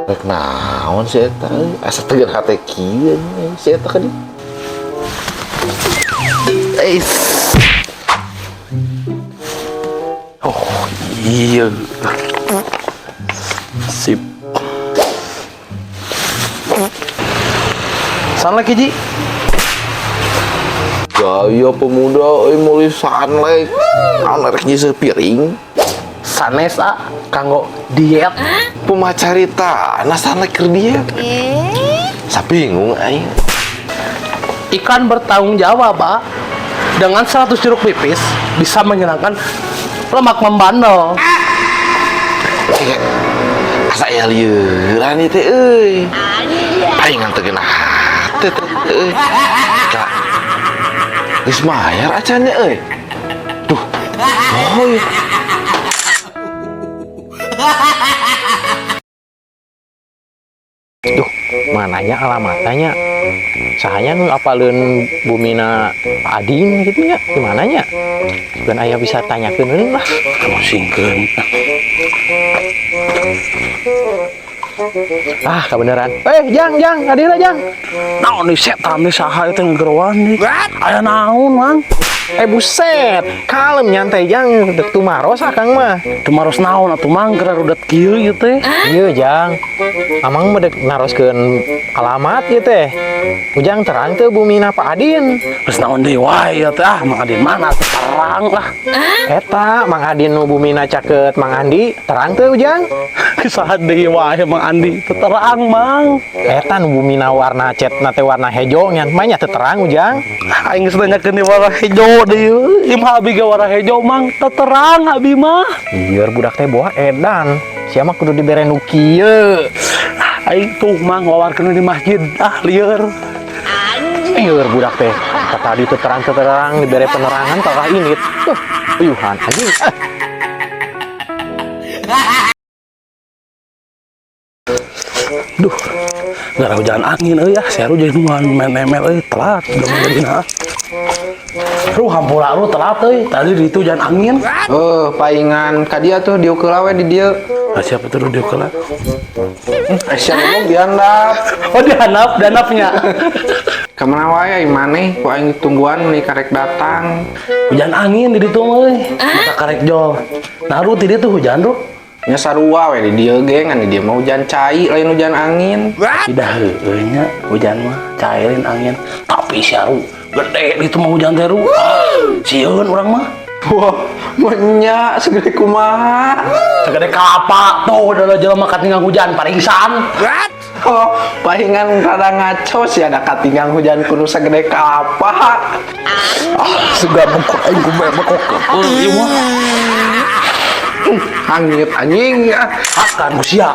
Rek naon si eta euy? Asa teu hate kieu si eta ka dieu. Eis. Oh iya. Sip. Sunlight hiji. Gaya pemuda euy meuli sunlight. Naon rek nyiseuh piring? Sanes ah, kanggo diet. Kumaha caritana sunlight keur diet? Sabingung aing. Ikan bertanggung jawab, Pak. Dengan 100 jeruk pipis bisa menghilangkan lemak membandel. Kayak asa aya lieuran ieu teh euy. Palingan teu geunah hate teh euy. Kak. Geus mayar acan nya euy. Duh. Oh, iya. Duh, mananya alamatnya? Sahanya nu apaleun bumina Pak Adin gitu nya? Gimana nya? Dan ayah bisa tanyakeun lah. Pusingkeun. Ah, kebenaran. Jang, Jang, adil Jang. Naon nih setan nih saha itu ngegeroan nih. Aya naon, Mang? Buset, kalem nyantai Jang, dek tumaros akang mah. Tumaros naon atuh Mang geura rudet kieu ieu teh. Iya, Jang. Amang mah dek naroskeun alamat ieu teh. Ujang terang teu bumina Pak Adin. Geus naon deui wae ieu teh ah Mang Adin mana teu terang lah. Eta Mang Adin nu bumina caket Mang Andi, terang teu Ujang? Saha deui wae Mang Andi teu terang, Mang. Eta nu bumina warna cet na teh warna hejo nyan, mah nya teu terang Ujang. Aing geus nanyakeun di warna hejo deui. Imah abi ge warna hejo, Mang. Teu terang abi mah. Ieu budak teh boa edan. Sia mah kudu dibere nu kieu. Aing tuh Mang wawarkeun di masjid. Ah lieur. Ieu budak teh. Tadi teu terang-terang dibere penerangan kalah init. Tuh, uyuhan anjing. Ah. Duh, gara hujan angin euy ah, seru jadi nuan main ML euy telat udah mau jadi nah. Ruh hampura ruh telat euy, tadi di itu hujan angin. Oh, paingan ka dia tuh dieu keula we di dieu. Ah, siapa tuh dieu keula? Sia ngomong dihandap. Oh, dihandap, dihandapnya. Ka mana wae ai maneh ku aing ditungguan meuni karek datang. Hujan angin di ditu mah euy. Mata karek jol. Nah, ruh ti dieu tuh hujan ruh. Nya sarua we di dieu ge ngan di dieu mah hujan cai lain hujan angin. Tidak heueuh nya hujan mah cai lain angin. Tapi sia ruh gede di ditu mah hujan teh ruh. Ah, sieun urang mah. Wah, menya segede kumaha? Segede kelapa tuh udah jelema katinggang hujan paringsan. What? Oh, palingan rada ngaco sih ada katinggang hujan kudu segede kelapa. Ah, suga bengkok aing kumaha bengkok. Ieu mah. Hangit anjing. Akan ku sia.